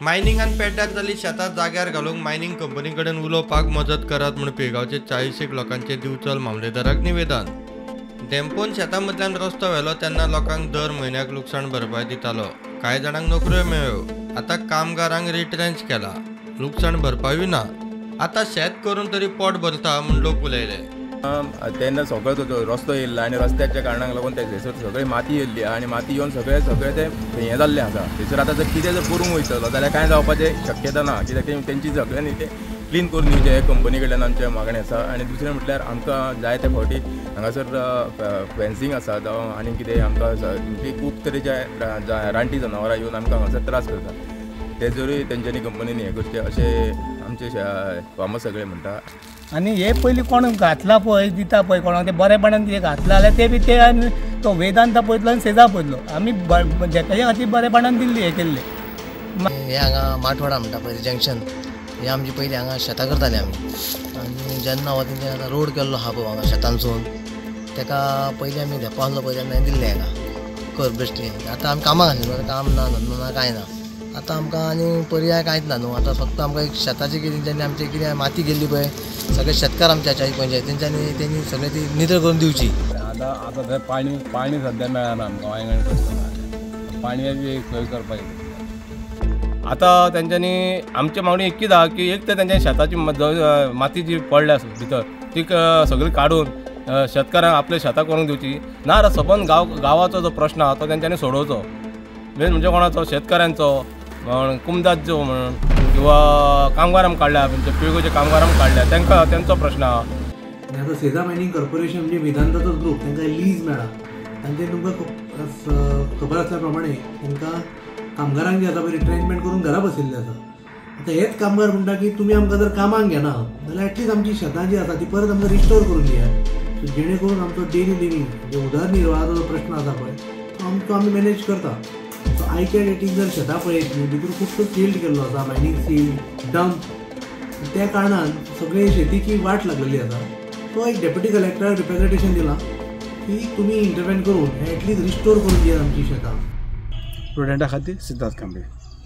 मायनिंगान पेड्ड्यार जाल्ली शेतां जाग्यार घालूंक मायनिंग कंपनी कडेन उलोवपाक मजत करात म्हूण पिळगांवचे 40 लोकांचे दिवचल मामलेदाराक निवेदन. डेम्पोन शेतां मदल्यान रस्तो व्हेलो तेन्ना लोकांक दर म्हयन्याक लुकसाण भरपाय दितालो. कांय जाणांक नोकऱ्यो मेळ्ळ्यो. आतां कामगारांक रिट्रेंच केला, लुकसाण भरपायूय ना. आतां शेत करून तरी पोट भरता म्हूण लोक उलयले. तेन्ना सगळो तो रस्तो येयल्लो आनी रस्त्याच्या कारणाक लागून थंयसर सगळी माती येयल्ली आनी माती येवन सगळें सगळें तें हें जाल्लें आसा. थंयसर आतां जर कितें जर करूंक वयतलो जाल्यार कांय जावपाचें शक्यता ना, कित्याक तेंची सगळ्यांनी तें क्लीन करून दिवचें हे कंपनी कडल्यान आमचें मागणें आसा. आनी दुसरें म्हटल्यार आमकां जाय ते फावटी हांगासर फेन्सिंग आसा जावं आनी कितें आमकां खूब तरेचे रानटी जनावरां येवन आमकां हांगासर त्रास करता, ते जरूय तेंच्यांनी कंपनीन हें करचें अशें आमचे फार्मर सगळे म्हणटा. आनी हे पयलीं कोण घातला पळय दिता पळय कोणाक ते बरेपणान कितें घातला जाल्यार ते बी ते आनी तो वेदांता पळयतलो आनी सेजा पळयतलो. आमी तेच्या खातीर बरेपणान दिल्ली हें केल्लें. हे हांगा माठवाडा म्हणटा पळय जंक्शन, हे आमची पयलीं हांगा शेतां करताले आमी. आनी जेन्ना हो तेंच्या आतां रोड केल्लो आहा पळय हांगा शेतांसून, तेका पयलीं आमी धेंपो आसलो पळय तेन्ना दिल्लें हाका कर बेश्टी. आतां आमी कामाक आसली, काम ना, धंदो ना, कांय ना. आतां आमकां आनी पर्याय कांयच ना न्हू. आतां फक्त आमकां एक शेताची कितें तेंच्यांनी आमची कितें माती गेल्ली पळय सगळे शेतकार आमच्या 40 तेंच्यांनी तेंणी सगळें ती नितळ करून दिवची. आतां आतां थंय पाणी पाणी सद्या मेळना आमकां, वांयगण करतना पाणयाची एक सोय करपाक जाय. आतां तेंच्यांनी आमची मागणी एकच आहा की एक तर तेंच्या शेताची माती जी पडल्या आसा भितर ती सगळी काडून शेतकारांक आपल्या शेतां करूंक दिवची. ना जाल्यार सबंद गांवाचो जो प्रश्न आहा तो तेंच्यांनी सोडोवचो. मेन म्हणजे कोणाचो, शेतकऱ्यांचो म्हण, कुमदात जो म्हण किंवा कामगार आमी काडल्या, म्हणजे पिळगोचे कामगार आमी काडल्या, तांकां तेंचो प्रश्न आहा. आनी आतां सेजा मायनींग कॉर्पोरेशन म्हणजे वेदांताचो ग्रूप, तांकां लीज मेळ्ळा. तांचे तुमकां खबर आसल्या प्रमाणे तांकां कामगारांक जे आसा पळय रिट्रेंचमेंट करून घरा बसयल्ले आसा. आतां हेच कामगार म्हणटा की तुमी आमकां जर कामाक घेना जाल्यार एटलीस्ट आमची शेतां जी आसा ती परत आमकां रिस्टोर करून दियात, सो जेणे करून आमचो डेली लिवींग म्हणजे उदरनिर्वाहाचो जो प्रश्न आसा पळय तो आमी मॅनेज करता. सो आयच्या डेटीक जर शेतां पळयत न्ही, भितर खुबसो सिल्ड केल्लो आसा, मायनींग सिल्ड, डंप, त्या कारणान सगळे शेतीची वाट लागलेली आसा. सो एक डेप्युटी कलेक्टराक रिप्रेजेंटेशन दिलां की तुमी इंटरवेन करून हें एटलीस्ट रिस्टोर करून दियात आमची शेतां. स्टुडंटा खातीर सिद्धार्थ कांबळे.